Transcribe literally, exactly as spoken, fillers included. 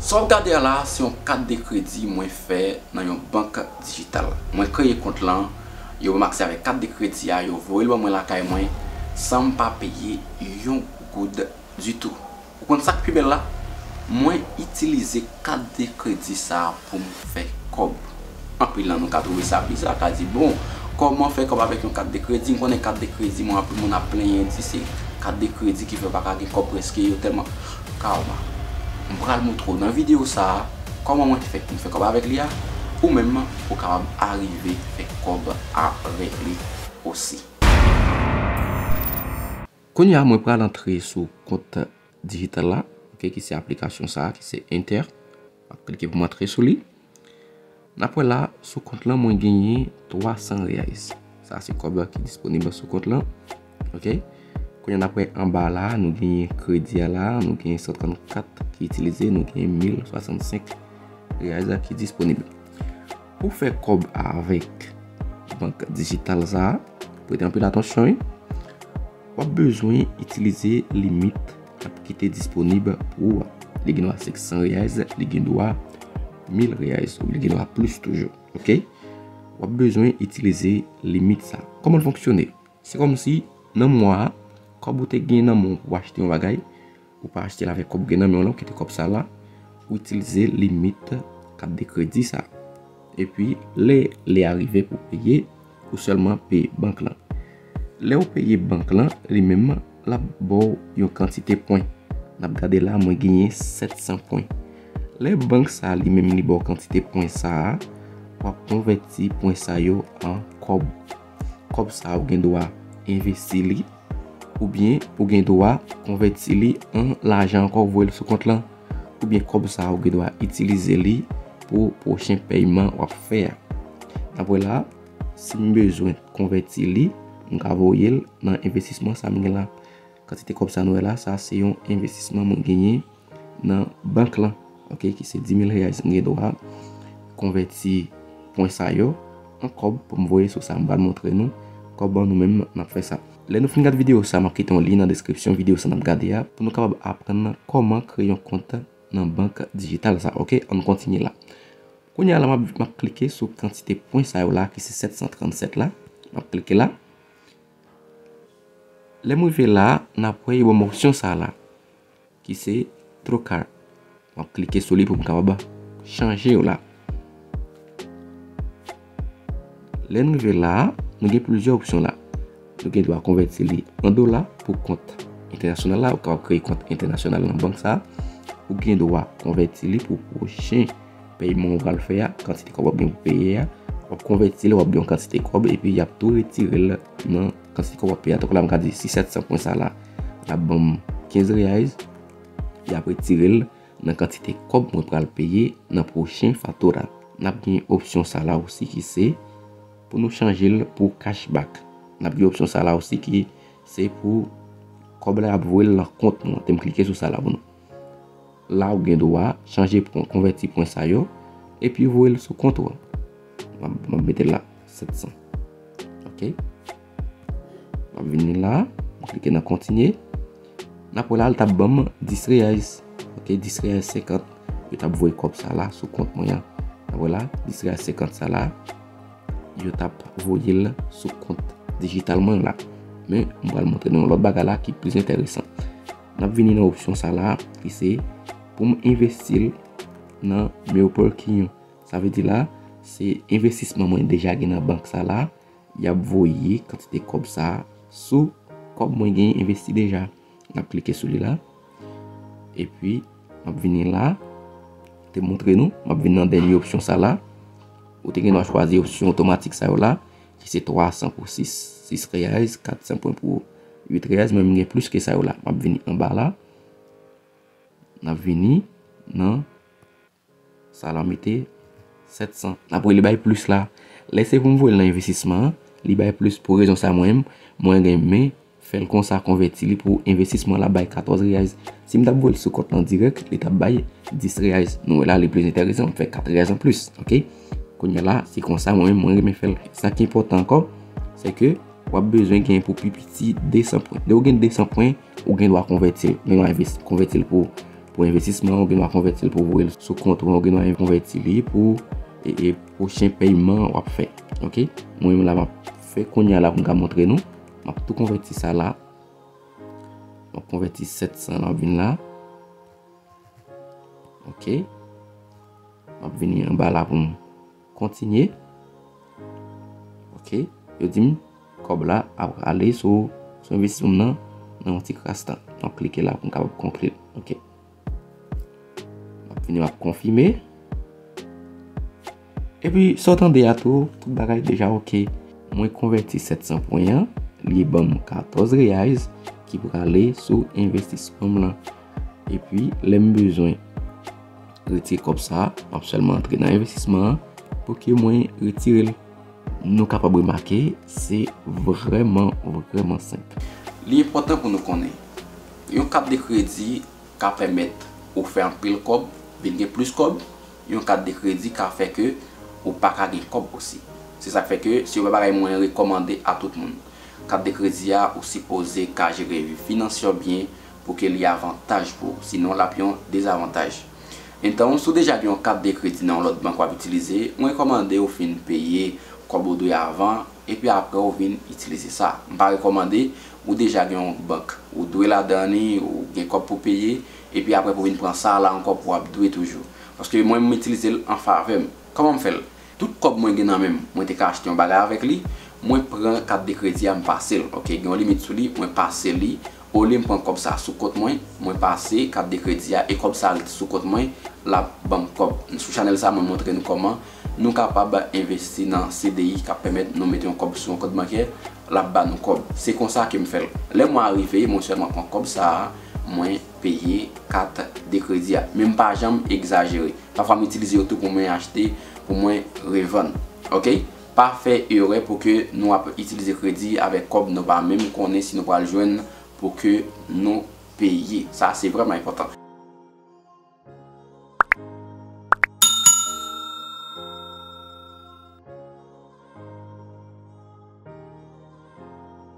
Sa w ap gade a la, se yon kat de kredi mwen fè nan yon bank dijital. Mwen kreye kont lan, yo ban m aksè avèk kat de kredi a, yo voye l ban mwen lakay mwen, san m pa peye yon goud ditou. Ou konn sa k pi bèl la? Mwen itilize kat de kredi sa a pou m fè kòb. Anpil nan nou ka twouve sa biza, ka di, "Bon, kòman fè kòb avèk yon kat de kredi?" M konnen kat de kredi, mwen, anpil moun ap plenyen, di se kat de kredi ki fè w pa ka gen kòb prèske yo tèlman. Karma. M pral montre w nan videyo sa a kòman mwen fè pou m fè kòb avèk li a, ou menm ou kapab arive fè kòb avèk li osi. Kounye a, mwen pral antre sou kont dijital la, ok, ki se aplikasyon sa a, ki se Inter. M ap klike pou m antre sou li. N ap wè la, sou kont lan, mwen genyen twa san reais. Sa se kòb ki disponib sou kont lan. Ok? Kounye a, n ap wè anba la, nou genyen kredi a la, nou genyen san trannkat ki itilize, nou genyen mil swasannsenk reais ki disponib. Pou fè kòb avèk bank dijital sa a, prete anpil atansyon, wi. W ap bezwen itilize limit k ap kite disponib pou ou a. Li gen dwa senk san reais, li gen dwa mil reais, ou li gen dwa plis toujou. Ok? W ap bezwen itilize limit sa. Kòman l fonksyone? Se kòmsi nan mwa a, kòb ou te gen nan men w pou w achte yon bagay, ou pa achte l avèk kòb gen nan men w lan, ou kite kòb sa la, ou itilize limit kat de kredi sa. Epi, lè lè a rive pou peye, ou sèlman peye bank lan. Lè ou peye bank lan, li menm, l ap ba w yon kantite pwen. N ap gade la, mwen genyen sèt san pwen. Lè bank sa li menm li ba w kantite pwen sa a, w ap konvèti pwen sa yo an kòb. Kòb sa a ou gen dwa envesti li, oubyen ou gen dwa konvèti li an lajan ankò, voye l sou kont lan, oubyen kòb sa a ou gen dwa itilize li pou pwochen pèyman w ap fè a. N ap wè la, si m bezwen konvèti li, m ka voye l nan envestisman sa m gen la. Kantite kòb sa nou wè la, sa se yon envestisman mwen genyen nan bank lan, ok, ki se dis mil reais. M gen dwa konvèti pwen sa yo an kòb pou m voye sou sa. M pral montre nou kòman nou menm n ap fè sa. Lè nou fin gade videyo sa, m ap kite yon lyen nan deskripsyon videyo sa n ap gade a pou nou kapab aprann kòman kreye yon kont nan bank dijital sa, ok? Ann kontinye la. Kounye a la, m ap, m ap klike sou kantite pwen sa yo la, ki se sèt san trannsèt la. M ap klike la. Lè m rive la, n ap wè yo ban m opsyon sa la, ki se trocar. M ap klike sou li pou m kapab chanje yo la. Lè n rive la, nou gen plizyè opsyon la. Nou gen dwa konvèti li an dola pou kont entènasyonal la. Ou kapab kreye kont entènasyonal nan bank sa. Ou gen dwa konvèti li pou pwochen pèyman ou pral fè a, kantite kòb w ap gen pou peye a. W ap konvèti li, w ap gen yon kantite kòb, epi y ap tou retire l nan kantite kòb w ap peye a. Tankou la, m ka di, si sèt san pwen sa la, l ap ban m kenz reais, y ap retire l nan kantite kòb mwen pral peye nan pwochen fatura. N ap gen opsyon sa la osi ki se pou nou chanje l pou cashback. N ap gen opsyon sa la osi ki se pou kòb la ap voye l nan kont nou an. Te m klike sou sa la pou nou. La ou gen dwa chanje pwen, konvèti pwen sa yo, epi voye l sou kont ou an. M ap, m ap mete l la, sèt san. Ok. M ap vini la, m klike nan kontinye. N ap wè la, l t ap ban m dis reais. Ok, dis reais senkant. Yo t ap voye kòb sa la sou kont mwen an. N ap wè la, dis reais senkant sa la, yo t ap voye l sou kont dijital mwen la. Men, m pral montre nou yon lòt bagay la ki plis enteresan. N ap vini nan opsyon sa la, ki se pou m envesti l nan Meu Pouquinho. Sa vle di la, se envestisman mwen deja gen nan bank sa la, y ap voye kantite kòb sa sou kòb mwen gen envesti deja. N ap klike sou li la. Epi, m ap vini la. Te montre nou, m ap vin nan dènye opsyon sa la. Ou te gen dwa chwazi opsyon otomatik sa yo la, ki se twa san pou sis, sis reais, kat san pwen pou uit reais, men m gen plis ke sa yo la. M ap vini anba la. N ap vini nan sa la, mete sèt san. N ap wè li bay plis la. Lè se pou m voye l nan envestisman an, li bay plis pou rezon sa mwen menm, mwen renmen fè l konsa, konvèti li pou envestisman la bay katòz reais. Si m t ap voye l sou kont lan dirèk, li t ap bay dis reais. Nou wè la, li plis enteresan, m fè kat reais an plis, ok? Kounye a la, se konsa mwen menm, mwen renmen fè l. Sa ki enpòtan ankò, se ke w ap bezwen gen pou pi piti de san pwen. Lè w gen de san pwen, ou gen dwa konvèti l, ou gen dwa envesti, konvèti l pou Pou envestisman, oubyen w a konvèti l pou voye l sou kont ou, oubyen w a konvèti li pou e, e pwochen pèyman w ap fè. Ok? Mwen menm la, m ap fè kounye a la pou m ka montre nou. M ap tou konvèti sa la. M ap konvèti sèt san la, m ap vin la. Ok? M ap vini anba la pou m kontinye. Ok? Yo di m kòb la ap ale sou, sou envestisman m nan, nan yon ti kras tan. M ap klike la pou m kapab konkli l. Ok? M ap vini, m ap konfime. Epi, sa w tande a tou, tout bagay deja ok. Mwen konvèti sèt san pwen an, li ban m katòz reais ki prale sou envestisman m lan. Epi, lè m bezwen retire kòb sa a, m ap sèlman antre nan envestisman an pou ke mwen retire l. Nou kapab remake, se vrèman, vrèman senp. Li enpòtan pou nou konnen, yon kat de kredi ka pèmèt ou fè anpil kòb, vin gen plis kòb, yon kat de kredi ka fè ke ou pa ka gen kòb osi. Se sa k fè ke se yon bagay mwen rekòmande a tout moun. Kat de kredi a, ou sipoze ka jere vi finansye w byen pou ke li avantaj pou ou, sinon l ap yon dezavantaj. Enton, si w deja gen yon kat de kredi nan yon lòt bank w ap itilize, mwen rekòmande w fin peye kòb ou dwe avan, epi apre w vin itilize sa. M pa rekòmande ou deja gen yon bank ou dwe ladan li, ou gen kòb pou peye, epi apre pou vin pran sa la ankò pou w ap dwe toujou. Paske mwen, m itilize l an favè m. Kòman m fè l? Tout kòb mwen gen nan men m, mwen te ka achte yon bagay avèk li, mwen pran kat de kredi a, m pase l. Ok, gen yon limit sou li, mwen pase li. Olye m pran kòb sa sou kont mwen, mwen pase kat de kredi a e kòb sa al sou kont mwen, l ap ban m kòb. Sou chanèl sa, mwen montre nou kòman nou kapab envesti nan C D I k ap pèmèt nou mete yon kòb sou yon kont bankè, l ap ba nou kòb. Se konsa ke m fè l. Lè mwa a rive, mwen sèlman pran kòb sa a, mwen peye kat de kredi a. Men m pa janm egzajere. Pafwa, m itilize yo tou pou mwen achte, pou mwen revann. Ok? Pa fè erè pou ke nou ap itilize kredi avèk kòb nou pa menm konnen si nou pral jwenn pou ke nou peye. Sa, se vrèman enpòtan.